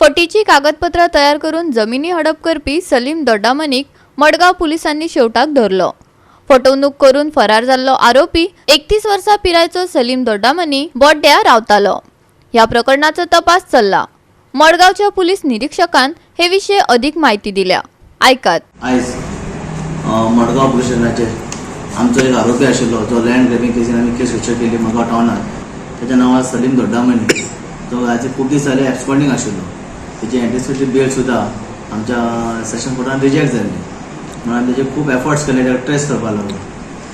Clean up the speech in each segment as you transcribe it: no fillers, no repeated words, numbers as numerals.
फटीची कागदपत्रां तयार करून जमिनी हडप करपी सलीम दोड्डामनीक मडगांव पुलिसांनी शेवटाक धरलो. फटवणूक करून फरार जाल्लो आरोपी 31 वर्सां पिरायेचो सलीम दोड्डामनी बोड्ड्या रावतालो. ह्या प्रकरणाचो तपास चल्ला. मडगांवच्या पुलीस निरीक्षकान हे विशीं अधिक माहिती दिल्या, आयकात. आयज मडगांव पुलीस स्टेशनाचेर आमचो एक आरोपी आशिल्लो, जो लँड ग्रेबिंग केसीन आमी केस रजिस्टर केली मडगांव टावनार. तेच्या नांव आसा सलीम दोड्डामणी. तो आयज खूब दीस जाले एब्सकॉन्डिंग आशिल्लो. तेजी एंटिसिपेटरी बेल सुद्दां आमच्या सेशन कोर्टान रिजेक्ट जाल्ली म्हणून आमी तेजे खूब एफर्ट्स केले, ताका ट्रेस करपाक लागलो.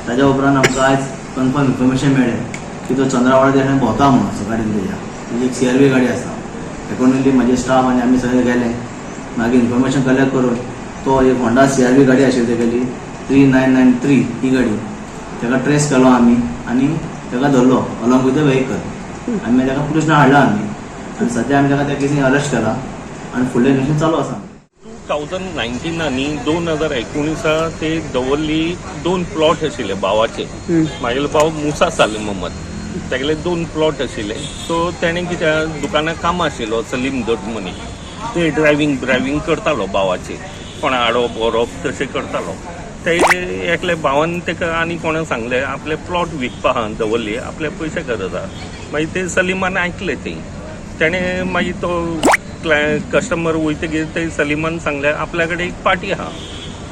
ताज्या उपरांत आमकां आयज कन्फर्म इन्फॉर्मेशन मेळ्ळें की तो चंद्रावाडा तेन्ना भोंवता म्हणून गाडयेन. तेज्या तेजी एक सीआरवी गाडी आसा. एकॉर्डिंगली म्हाजे स्टाफ आनी आमी सगळे गेले. मागीर इन्फॉर्मेशन कलेक्ट करून तो एक होंडा सीआरवी गाडी आशिल्ली तेगेली, 3993 ही गाडी, ताका ट्रेस केलो आमी आनी ताका धरलो अलॉंग विथ the vehicle आनी मागीर ताका पुलीस हाडला आमी आनी सद्या आमी ताका त्या केसीन अरेस्ट केला आनी फुडलें इन्वेस्टिगेशन चालू आसा. 2019 न्ही, 2019 ते दवर्ली दोन प्लॉट आशिल्ले भावाचे. मागीर भाव मुसा साले मोहम्मद, तेगेले दोन प्लॉट आशिल्ले. सो तेणें कितें, दुकानार काम आशिल्लो सलीम दोडमनी, ते ड्रायव्हिंग ड्रायव्हिंग करतालो, भावाचे कोणा हाडप व्हरप तशें करतालो. ते एकले भावान ताका आनी कोणा सांगलें, आपले प्लॉट विकपा आहा दवर्ली, आपले पयशे गरज आहा. मागीर ते सलीमान आयकलें तें. तेणें मागीर तो कस्टमर वयतगीर ते सलीमान सांगलें, आपल्या कडेन एक पार्टी आहा.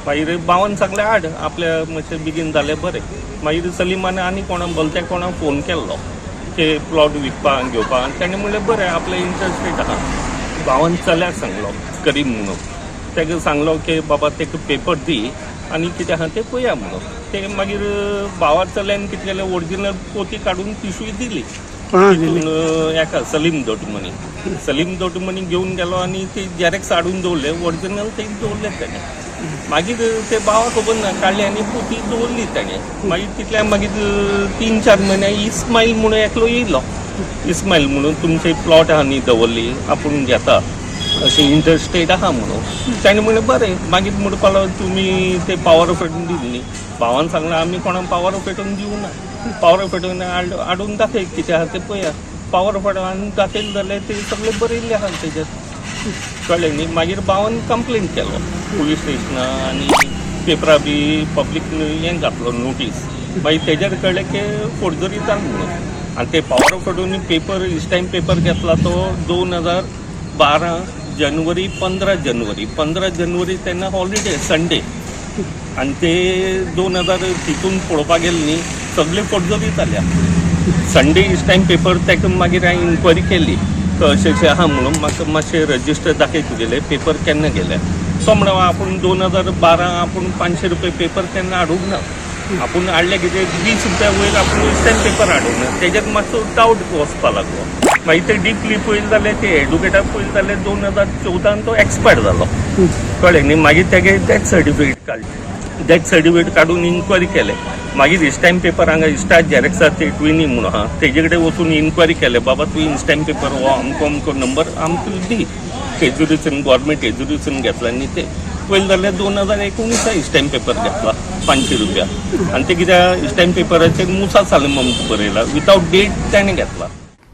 मागीर भावान सांगलें, हाड, आपल्या मातशें बेगीन जालें बरें. मागीर सलीमान आनी कोणा भलत्या कोणा फोन केल्लो की प्लॉट विकपाक घेवपाक. तेणें म्हणलें, बरें, आपलें इंट्रस्टेड आहा. भावान चल्याक सांगलो, करीम म्हणून, ताका सांगलो की बाबा, ताका पेपर दी आनी कितें आहा तें पळया म्हणून. ते मागीर भावा चल्यान कितें केलें, ओरिजिनल पोती काडून पिशवी दिली. कोणाक दिली? तितून एका सलीम दोटमनी. सलीम दोटमनी घेवन गेलो आनी ती झेरॉक्स हाडून दवरले, ओरिजिनल ते दवरले तेणें. मागीर ते भावाक खबर ना, काडली आनी पोती दवरली तेणें. मागीर तितल्या मागीर 3-4 म्हयन्या इस्मायल म्हणून एकलो येयलो. इस्मायल म्हणून, तुमचे प्लॉट आहा न्ही दवरली, आपूण घेता, अशें इंट्रस्टेड आहा म्हणून. ताणें म्हणलें, बरें. मागीर म्हणपाक लागलो, तुमी ते पावर ऑफ एटर्नी दिली न्ही. भावान सांगलें, आमी कोणाक पावर ऑफ एटर्नी दिवना. पावर ऑफ एटर्नी हाडून दाखय, कितें आहा तें पळया. पावर ऑफ एटर्नी दाखयलें जाल्यार ते सगळें बरयल्लें आहा तेजेर, कळ्ळें न्ही? मागीर भावान कंप्लेन केलो पुलीस स्टेशनार आनी पेपरा बी पब्लीक हें घातलो नोटीस. मागीर तेजेर कळ्ळें की फोर्जरी जाल म्हणून. आनी ते power of attorney paper, stamp paper घेतला तो 2012 जानेवारी, 15 जानेवारी. 15 जानेवारी तेन्ना हॉलिडे, संडे. आनी ते 2000 तितून पळोवपाक गेले न्ही, सगळे फोर्जरी जाल्या. Sunday stamp paper. ताका मागीर हांवें इन्क्वायरी केली, अशें अशें आहा म्हणून, म्हाका मातशें रजिस्टर दाखय, तुगेले पेपर केन्ना गेले. तो म्हणटा, आपूण 2012 आपूण 500 रुपया पेपर केन्ना हाडूंक ना. आपूण हाडले कितें, 20 रुपया वयर आपूण स्टॅम्प पेपर हाडूंक ना. तेजेर मातसो डावट वचपा लागलो. मागीर ते डिपली पळयलें जाल्यार, ते एडवोकेटाक पळयलें जाल्यार 2014 तो एक्सपायर जालो, कळ्ळें न्ही? मागीर तेगे डेथ सर्टिफिकेट काडली. डेथ सर्टिफिकेट काडून इन्क्वायरी केले. मागीर स्टॅम्प पेपर हांगा स्टार झेरॉक्सार ते ट्विनी म्हणून आहा, तेजे कडेन वचून इन्क्वायरी केले, बाबा, तूं स्टॅम्प पेपर हो अमको अमको नंबर आमकां दी, एज्युकेशन गव्हर्मेंट एज्युकेशन घेतला न्ही. ते पयलें जाल्यार 2019 स्टॅम्प पेपर घेतला 500 रुपया. आनी ते कित्याक, स्टॅम्प पेपराचेर मुसा सालीम बरयला, विदावट डेट तेणें घेतला.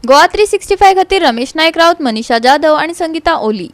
गोवा 365 खातीर रमेश नायक राऊत, मनीषा जाधव आणि संगीता ओली.